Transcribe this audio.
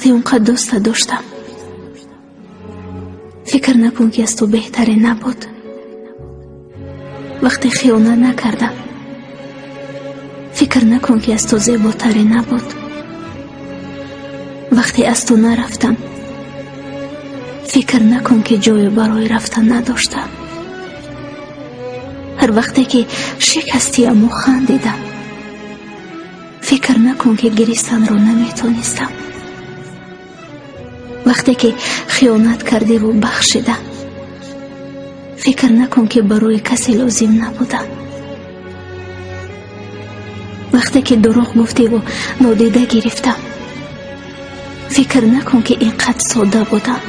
Вақте он қад дӯстат доштам, фикр накун, ки аз ту беҳтаре набуд. Вақте хиёнат накардам, фикр накун, ки аз ту зеботаре набуд. Вақте аз ту нарафтам, фикр накун, ки ҷое барои рафтан надоштам. Ҳар вақте ки шикастиаму хандидам, фикр накун, ки гиристанро наметонистам. Вақте ки хиёнат кардиву бахшидам, фикр накун, ки барои касе лозим набудам. Вақте ки дурӯғ гуфтиву нодида гирифтам, фикр накун, ки ин қад содда будам.